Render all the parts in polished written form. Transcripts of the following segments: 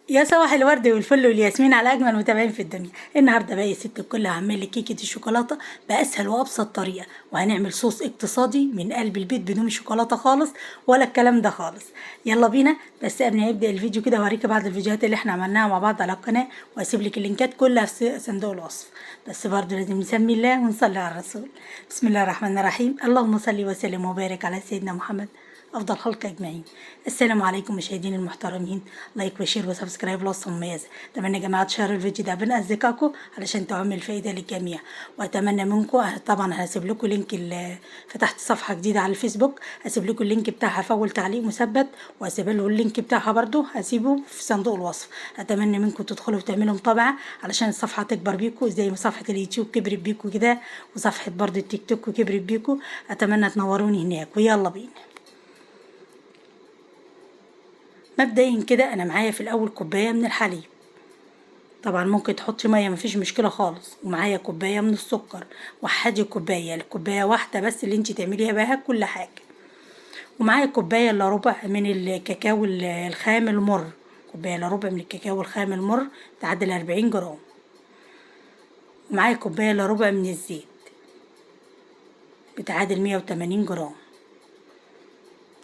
يا صباح الورد والفل والياسمين على اجمل متابعين في الدنيا. النهارده بقى يا ست الكل هعمل لك كيكة الشوكولاتة باسهل وابسط طريقه، وهنعمل صوص اقتصادي من قلب البيت بدون شوكولاتة خالص ولا الكلام ده خالص. يلا بينا. بس قبل ما نبدا الفيديو كده هوريكي بعض الفيديوهات اللي احنا عملناها مع بعض على القناة، واسيب لك اللينكات كلها في صندوق الوصف. بس برضه لازم نسمي الله ونصلي على الرسول. بسم الله الرحمن الرحيم، اللهم صل وسلم وبارك على سيدنا محمد افضل خلق اجمعين. السلام عليكم مشاهدين المحترمين، like و share و subscribe لوصفه مميزة. اتمنى يا جماعة تشيروا الفيديو ده بين اصدقائكم علشان تعم الفائدة للجميع، واتمنى منكم طبعا هسيب لكم link، فتحت صفحة جديدة على الفيسبوك، هسيب لكم ال link بتاعها في اول تعليق مثبت، وهسيب له ال link بتاعها برده هسيبه في صندوق الوصف. اتمنى منكم تدخلوا وتعملوا متابعه علشان الصفحة تكبر بيكم زي ما صفحة اليوتيوب كبرت بيكم كده، وصفحه برده التيك توك كبرت بيكم. اتمنى تنوروني هناك، ويلا بينا. مبدئيا كده انا معايا في الاول كوباية من الحليب، طبعا ممكن تحطي مية مفيش مشكلة خالص، ومعايا كوباية من السكر، وحدي كوباية، الكوباية واحدة بس اللي انت تعمليها بيها كل حاجة، ومعايا كوباية الا ربع من الكاكاو الخام المر، كوباية الا ربع من الكاكاو الخام المر تعادل 40 جرام، ومعايا كوباية الا ربع من الزيت بتعادل 180 جرام.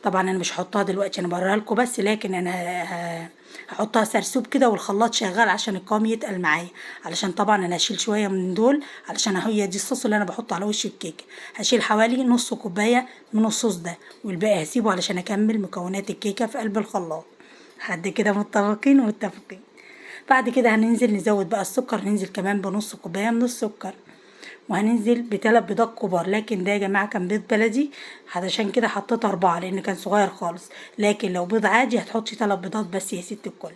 طبعا انا مش هحطها دلوقتي، انا بوريها لكم بس، لكن انا هحطها سرسوب كده والخلاط شغال عشان القوام يتقل معايا، علشان طبعا انا هشيل شوية من دول علشان هي دي الصوص اللي انا بحطه على وش الكيكه. هشيل حوالي نص كوباية من الصوص ده، والباقي هسيبه علشان اكمل مكونات الكيكه في قلب الخلاط. لحد كده متفقين ومتفقين. بعد كده هننزل نزود بقى السكر، ننزل كمان بنص كوباية من السكر، وهننزل بتلات بيضات كبار، لكن ده يا جماعة كان بيض بلدي علشان كده حطيت 4 لان كان صغير خالص، لكن لو بيض عادي هتحطي 3 بيضات بس يا ست الكل.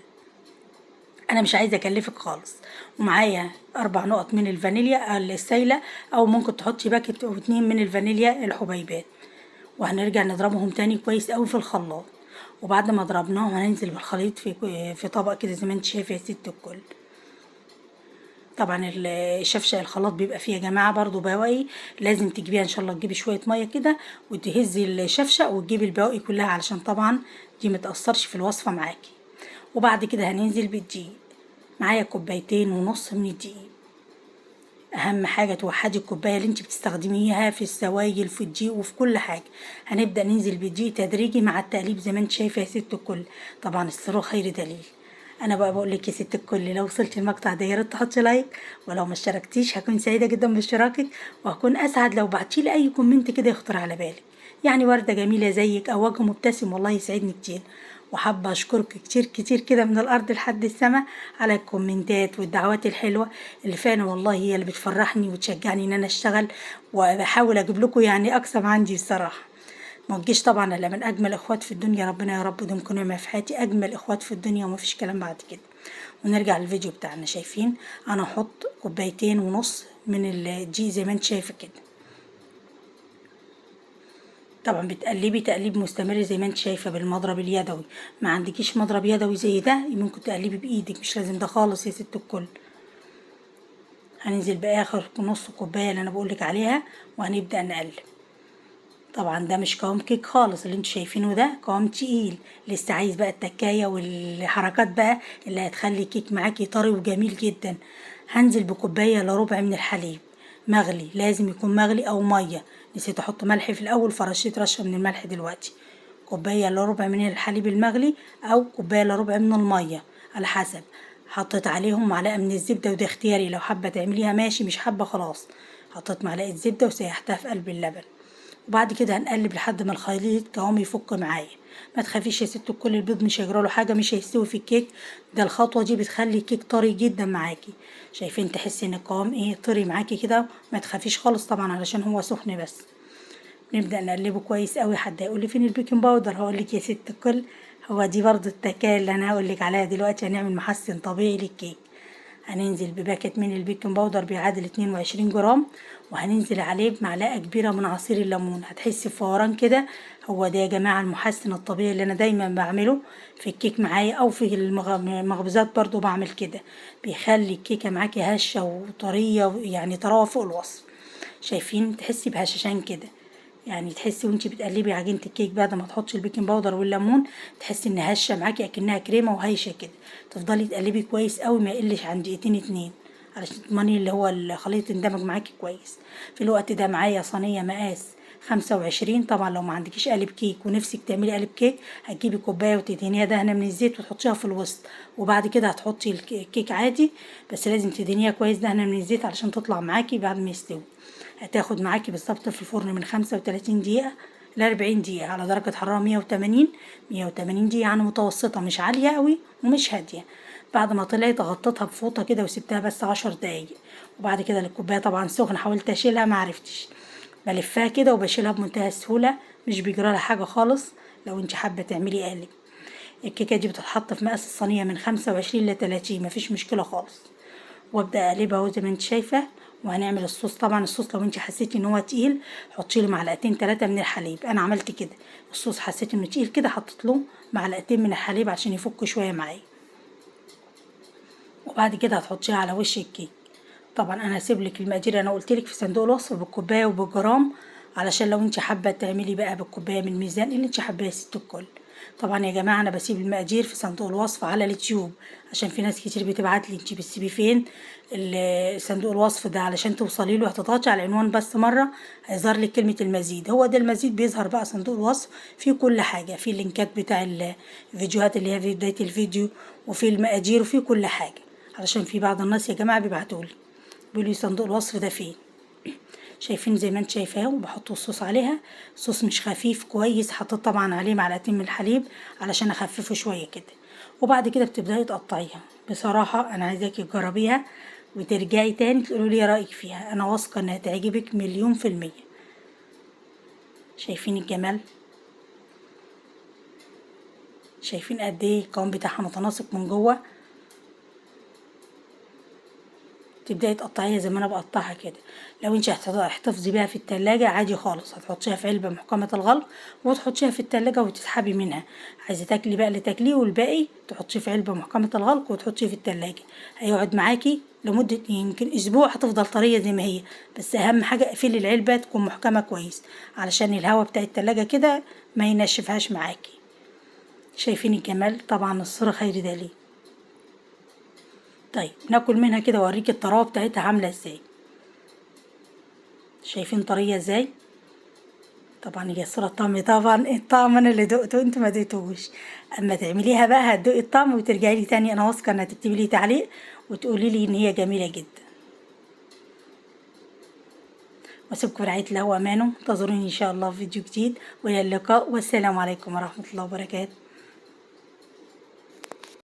انا مش عايزه اكلفك خالص. ومعايا 4 نقط من الفانيليا السايله، او ممكن تحطي باكت او 2 من الفانيليا الحبيبات، وهنرجع نضربهم تاني كويس قوي في الخلاط. وبعد ما ضربناهم هننزل بالخليط في طبق كده زي ما انت شايفه يا ست الكل. طبعا الشفشه الخلاط بيبقى فيه يا جماعة برضو بواقي، لازم تجيبيها ان شاء الله، تجيبي شوية مية كده وتهزي الشفشه وتجيبي البواقي كلها علشان طبعا دي ما تاثرش في الوصفة معاكي. وبعد كده هننزل بالدقيق، معايا 2.5 كوباية من الدقيق. اهم حاجة توحدي الكوباية اللي انت بتستخدميها في السوائل في الدقيق وفي كل حاجة. هنبدا ننزل بالدقيق تدريجي مع التقليب زي ما انت شايفه يا ست الكل. طبعا السر خير دليل. انا بقى بقول لك يا ست الكل لو وصلت المقطع ده يا ريت تحطي like، ولو ما اشتركتيش هكون سعيدة جدا باشتراكك، وهكون اسعد لو بعتي لي اي comment كده يخطر على بالك، يعني ورده جميلة زيك او وجه مبتسم، والله يسعدني كتير. وحابة اشكرك كتير كتير كده من الارض لحد السما على الكومنتات والدعوات الحلوة اللي فعلا والله هي اللي بتفرحني وتشجعني ان انا اشتغل، وبحاول اجيب لكم يعني اقصى ما عندي الصراحة. ما تجيش طبعا الا من اجمل اخوات في الدنيا، ربنا يا رب يدومكم نعمه في حياتي، اجمل اخوات في الدنيا وما فيش كلام بعد كده. ونرجع للفيديو بتاعنا. شايفين انا هحط 2.5 كوباية من الدقيق زي ما انت شايفه كده. طبعا بتقلبي تقليب مستمر زي ما انت شايفه بالمضرب اليدوي. ما عندكيش مضرب يدوي زي ده ممكن تقلبي بايدك، مش لازم ده خالص يا ست الكل. هننزل باخر نص كوباية اللي انا بقولك عليها وهنبدا نقلب. طبعا ده مش قوام كيك خالص اللي انتوا شايفينه ده، قوام تقيل لسه عايز بقى التكايه والحركات بقى اللي هتخلي الكيك معاكي طري وجميل جدا. هنزل بكوبايه الا ربع من الحليب مغلي، لازم يكون مغلي او مية، نسيت احط ملح في الاول فرشيت رشه من الملح دلوقتي. كوباية الا ربع من الحليب المغلي او كوباية الا ربع من المية على حسب. حطيت عليهم معلقه من الزبدة، وده اختياري لو حابة تعمليها ماشي، مش حابة خلاص. حطيت معلقه زبدة وسيحتها في قلب اللبن. وبعد كده هنقلب لحد ما الخليط قوام يفك معايا. ما تخافيش يا ست الكل، البيض مش هيجرى له حاجة، مش هيستوي في الكيك ده. الخطوة دي بتخلي الكيك طري جدا معاكي. شايفين تحسي ان القوام ايه طري معاكي كده، ما تخافيش خالص طبعا علشان هو سخن بس. نبدا نقلبه كويس قوي. حد هيقول لي فين ال baking powder؟ هقول لك يا ست الكل هو دي برضو التكايه اللي انا هقول لك عليها دلوقتي. هنعمل محسن طبيعي للكيك. هننزل بباكت من ال baking powder بيعادل 22 جرام، وهننزل عليه بمعلقه كبيرة من عصير الليمون. هتحسي بفوران كده. هو ده يا جماعة المحسن الطبيعي اللي انا دايما بعمله في الكيك معايا او في المخبوزات برضو بعمل كده، بيخلي الكيكه معاكي هشه وطريه، يعني طراوه فوق الوصف. شايفين تحسي بهشاشان كده. يعني تحسي وانتي بتقلبي عجينه الكيك بعد ما تحطي ال baking powder والليمون تحسي انها هشه معاكي اكنها كريمة وهايشه كده. تفضلي تقلبي كويس قوي، ما يقلش عن دقيقتين 2 علشان تضمني اللي هو الخليط اندمج معاكي كويس. في الوقت ده معايا صينية مقاس 25. طبعا لو ما عندكيش قالب كيك ونفسك تعملي قالب كيك هتجيبي كوباية وتدهنيها دهنه من الزيت وتحطيها في الوسط، وبعد كده هتحطي الكيك عادي، بس لازم تدهنيها كويس دهنه من الزيت علشان تطلع معاكي بعد ما يستوي. هتاخد معاكي بالظبط في الفرن من 35 دقيقة ل 40 دقيقة على درجه حرارة 180. 180 دقيقة يعني متوسطه، مش عالية قوي ومش هادية. بعد ما طلعت غطيتها بفوطه كده وسبتها بس 10 دقايق، وبعد كده الكوباية طبعا سخنة، حاولت اشيلها ما عرفتش، بلفها كده وبشيلها بمنتهى السهولة، مش بيجرالها حاجة خالص. لو انت حابة تعملي قالب الكيكه دي بتتحط في مقاس الصينية من 25 ل 30، مفيش مشكلة خالص. وابدا اقلبها اهو زي ما انت شايفه. وهنعمل الصوص. طبعا الصوص لو انت حسيتي ان هو تقيل حطي له معلقتين 3 من الحليب. انا عملت كده، الصوص حسيت انه تقيل كده حطيت له معلقتين من الحليب عشان يفك شوية معايا. وبعد كده هتحطيها على وش الكيك. طبعا انا هسيب لك المقادير، انا قلت لك في صندوق الوصف بالكوبايه وبالجرام، علشان لو انت حابة تعملي بقى بالكوبايه من الميزان اللي انت حباه يا ست الكل. طبعا يا جماعة انا بسيب المقادير في صندوق الوصف على اليوتيوب، عشان في ناس كتير بتبعت لي انت بتسيبي فين صندوق الوصف ده علشان توصلي له. هتضغطي على العنوان بس مرة هيظهر لك كلمة المزيد، هو ده المزيد، بيظهر بقى صندوق الوصف فيه كل حاجة، فيه اللينكات بتاع الفيديوهات اللي هي في بداية الفيديو، وفي المقادير، وفي كل حاجة. علشان في بعض الناس يا جماعة بيبعتولي بيقولوا لي صندوق الوصف ده فين. شايفين زي ما انت شايفاه، وبحط الصوص عليها. الصوص مش خفيف كويس، حطيت طبعا عليه معلقتين من الحليب علشان اخففه شوية كده. وبعد كده بتبداي تقطعيها. بصراحة انا عايزاكي تجربيها وترجعي تاني تقولوا لي رايك فيها، انا واثقة انها تعجبك 1,000,000%. شايفين الجمال؟ شايفين قد ايه القوام بتاعها متناسق من جوه؟ تبداي تقطعيها زي ما انا بقطعها كده. لو انت هتحتفظي بيها في التلاجة عادي خالص، هتحطيها في علبة محكمة الغلق وتحطيها في التلاجة وتسحبي منها. عايزة تاكلي بقى اللي تاكليه، والباقي تحطيه في علبة محكمة الغلق وتحطيه في التلاجة، هيقعد معاكي لمدة يمكن اسبوع، هتفضل طرية زي ما هي. بس اهم حاجة اقفلي العلبة تكون محكمة كويس علشان الهواء بتاع التلاجة كده ما ينشفهاش معاكي. شايفين الجمال؟ طبعا الصورة خير دليل. طيب ناكل منها كده واوريك الطراوه بتاعتها عامله ازاي. شايفين طرية ازاي؟ طبعا هي الصورة الطعم، طبعا الطعم انا اللي دقته انتوا ما دقتوش. اما تعمليها بقى هتدوقي الطعم وترجعي لي تاني، انا واثقة انها تكتبي لي تعليق وتقولي لي ان هي جميلة جدا. واسيبكم برعاية الله وامانه، انتظروني ان شاء الله في فيديو جديد، والى اللقاء، والسلام عليكم ورحمة الله وبركاته.